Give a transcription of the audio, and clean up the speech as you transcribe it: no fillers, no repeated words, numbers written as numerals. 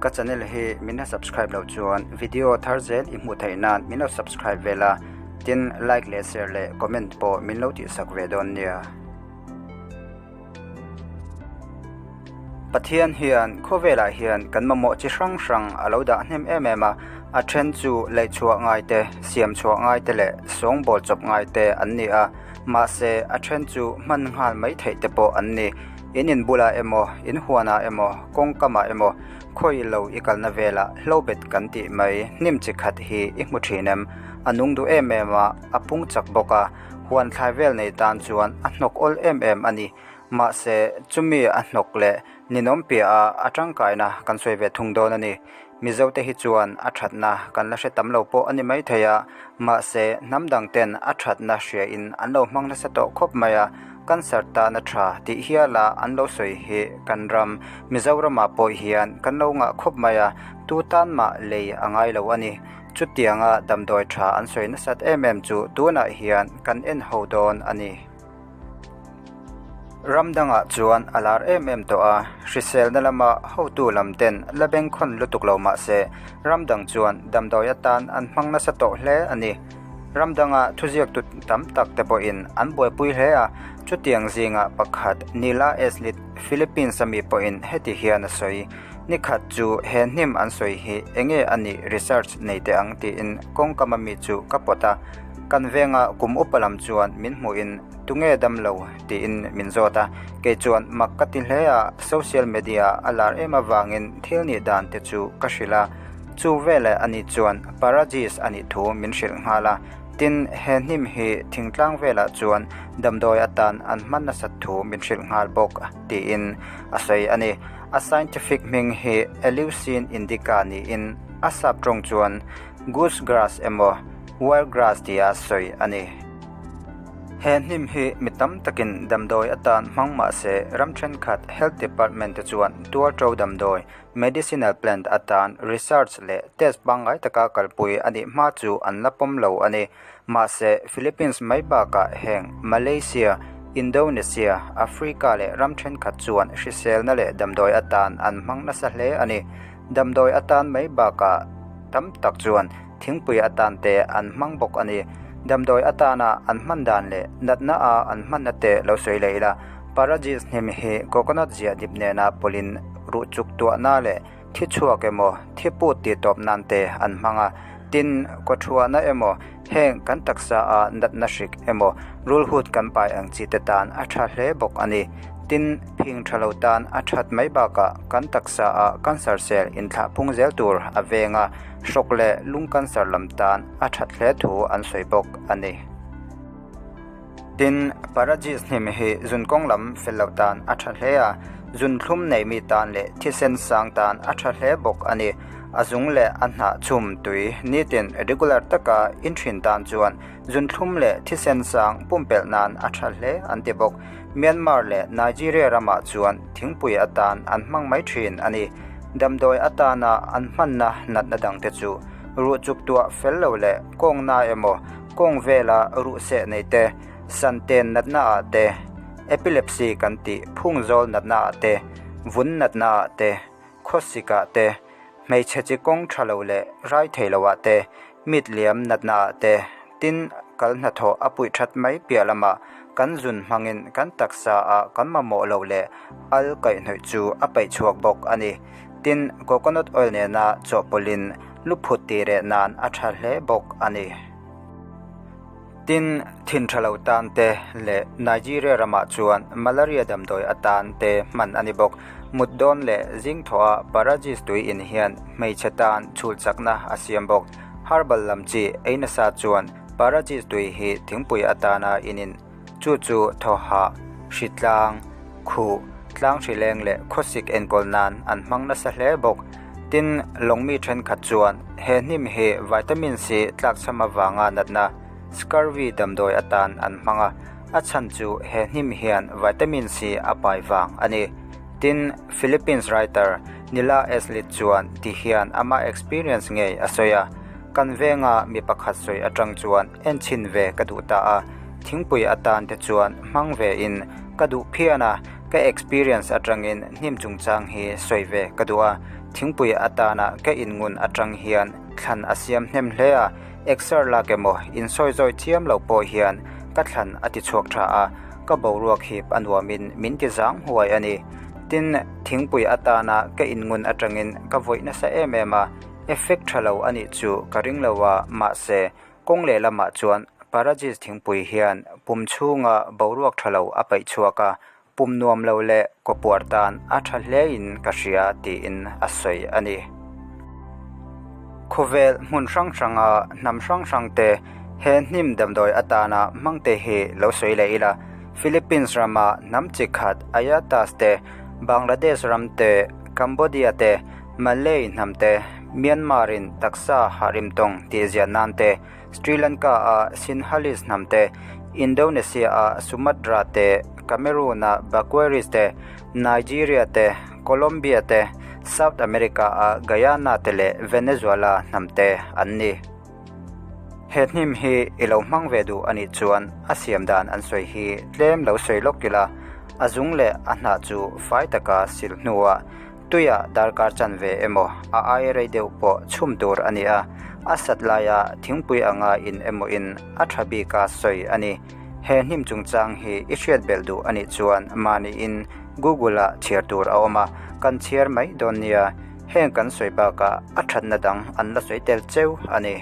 Ka channel hi min la subscribe loh chuan video thar zel i hmuh theih nan min lo subscribe ve la, tin like leh share leh comment pawh min lo tihsak ve dawn nia. Pathian hian khawvelah hian kan mamawh chi hrang hrang a lo dah hnem em em a, a then chu laihchhuah ngai te, siam chhuah ngai te leh sawngbawl chawp ngai te an ni a, mahse a then chu hman nghal mai theih te pawh an ni. In in bulah emaw, in huanah emaw, kawngkamah emaw, khawi lo i kalna velah hlobet kan tih mai hnim chi khat hi i hmu thin em? A nung duh em em a, a pung chak bawk a, huan thlai vel nei tan chuan a hnawk awl em em a ni. Mahse, chumi a hnawk leh ninawm piah a a tangkaina kan sawi ve thung dawn a ni. Mizote hi chuan a thatna kan la hre tam lo pawh a ni maithei a, mahse hnam dang ten a thatna hria in an lo hmang nasa tawh khawp mai a, cancer tana tha tih hiala an lo sawi hi kan ram Mizoramah pawh hian kan lo ngah khawp mai a, tu tan mah lei a ngai lo a ni. Chutianga damdawi tha an sawi nasat em em chu tunah hian kan en ho dawn a ni. Ram dangah chuan a lar em em tawh a, hriselna lama hotu lam ten la bengkhawn lutuk lo mah se ram dang chuan damdawi atan an hmang nasa tawh hle a ni. Ram danga thuziaktu tam tak te pawhin an buaipui hle a, chutiang zinga pakhat Nila Eslit, Philippines ami pawhin heti hian a sawi, Nikhat chu he hnim an sawi hi enge a nih research nei teh ang tiin kawngkam ami chu ka pawt a, kan venga kum upa lam chuan min hmuhin tunge dam lo tiin min zawt a, kei chuan mak ka ti hle a, social media a lar em avangin thil nih dan te chu ka hrilh a, chu veleh ani chuan Paragis a nih thu min hrilh nghal a, tin he hnim hi thingtlang velah chuan damdawi atan an hman nasat thu min hrilh nghal bawk tiin a sawi a ni. A scientific hming hi Eleusine indica niin a sap tawng chuan goose grass emaw wild grass tia sawi a ni. He hnim hi mi tam takin damdawi atan hmang mah se ram thenkhat health department te chuan tualto damdawi, medicinal plant, atan research leh test pangngai taka kalpui a nih hma chu an la pawm lo a ni. Mahse, Philippines mai bakah heng Malaysia, Indonesia, Africa leh ram thenkhat chuan hriselna leh damdawi atan an hmang nasa hle a ni. Damdawi atan mai bakah tam tak chuan thingpui atan te an hmang bawk a ni. Damdawi atana an hman dan leh natna a an hmanna te lo sawi leh ila, Paragis hnim hi coconut ziah dip nena pawlhin ruh chuk tuahna leh Thi chhuak emaw, thi put tih tawp nan te an hmang a, tin, kawthuahna emaw, heng kan taksa a natna hrik emaw, rulhut kan pai ang chi te tan a tha hle bawk a ni. Tin, phing tha lo tan a that mai bakah kan taksa a cancer cell inthlah phung zel tur a veng a, hrawk leh lung cancer lam tan a that hle thu an sawi bawk a ni. Tin, Paragis hnim hi zun kawng lam fel loh tan a tha hle a, zun thlum nei mi tan leh thisen sang tan a tha hle bawk a ni. A zung leh a hnah chhum tui nitin regular taka inthin tan chuan zun thlum leh thisen sang pumpelh nan a tha hle an ti bawk. Myanmar leh Nigeria ramah chuan thingpui atan an hmang mai thin a ni. Damdawi atana an hmanna natna dangte chu ruh chuk tuah fel lo leh kawngna emaw, Kawng vela ruhseh nei te, santen natna ah te, epilepsy kan tih phung zawl natna ah te, vun natna ah te, khawsik ah te, hmeichhe chi kawng tha lo leh rai thei lo ah te, mit liam natna ah te, tin kal hnathawh a puih that mai piah lamah kan zun hmangin kan taksa ah kan mamawh loh leh al kaihhnawih chu a paih chhuak bawk a ni. Tin, coconut oil nena chawhpawlhin luphut tih reh nan a tha hle bawk a ni. Tin, thin tha lo tan te leh Nigeria ramah chuan malaria damdawi atan te hman a ni bawk. Mut dawn leh zing thawha Paragis tui in hian hmeichhe tan chhul chakna a siam bawk. Herbal lam chi ei nasa chuan Paragis tui hi thingpui atana inin Chu chu thawhah, hritlang, khuh, tlang hrileng leh khawsik enkawl nan an hmang nasa hle bawk. Tin, lawngmi thenkhat chuan he hnim hi vitamin C tlakchham avanga natna, scurvy damdawi atan an hmang a, a chhan chu he hnim hian vitamin C a pai vang a ni. Tin, Philippines writer Nila Eslit chuan ti hian ama experience ngei a sawi a, Kan venga mi pakhat sawi atang chuan enchhin ve ka duh ta a, Thingpui atan te chuan hmang ve in ka duh phian a, ka experience atangin hnim chungchang hi sawi ve ka duh a. Thingpui atana ka in ngun atang hian thlan a siam hnem hle a, exer lak emaw insawizawi chiam lo pawh hian ka thlan a ti chhuak tha a, ka boruak hip a nuamin min ti zang huai a ni. Tin, thingpui atana ka in ngun atangin ka vawih nasa em em a, effect tha lo a nih chu ka ring lo a, mahse, kawng lehlamah chuan Parajis thingpui hian pum chhunga boruak tha lo a paih chhuak a, Pum nuam lo leh kawpuar tan a tha hlein ka hria tiin a sawi a ni. Khawvel hmun hrang hranga hnam hrang hrangte he hnim damdawi atana hmangte hi lo sawi leh ila, Philippines rama hnam chi khat Ayatas te, Bangladesh ram te, Cambodia te, Malay hnam te, Myanmar in taksa hahrim tawng tih ziah nan te, Sri Lanka-a Sinhalese hnam te, Indonesia-a Sumatra te, Cameroon-a Bakweri's te, Nigeria te, Colombia te, South America-a Guyana te leh Venezuela hnam te an ni. He hnim hi i lo hmang ve duh a nih chuan a siam dan an sawi hi tlem lo sawi lawk ila, a zung leh a hnah chu fai taka sil hnuah Tuiah darkar chanve emaw a ai rei deuh pawh chhum tur a ni a, a sat laia thingpui anga in emaw in a tha bika sawi a ni. He hnim chungchang hi i hriat belh duh a nih chuan mahniin Google ah chhiar tur a awm a, kan chhiar mai dawn nia. Heng kan sawi bakah a thatna dang an la sawi tel cheu a ni.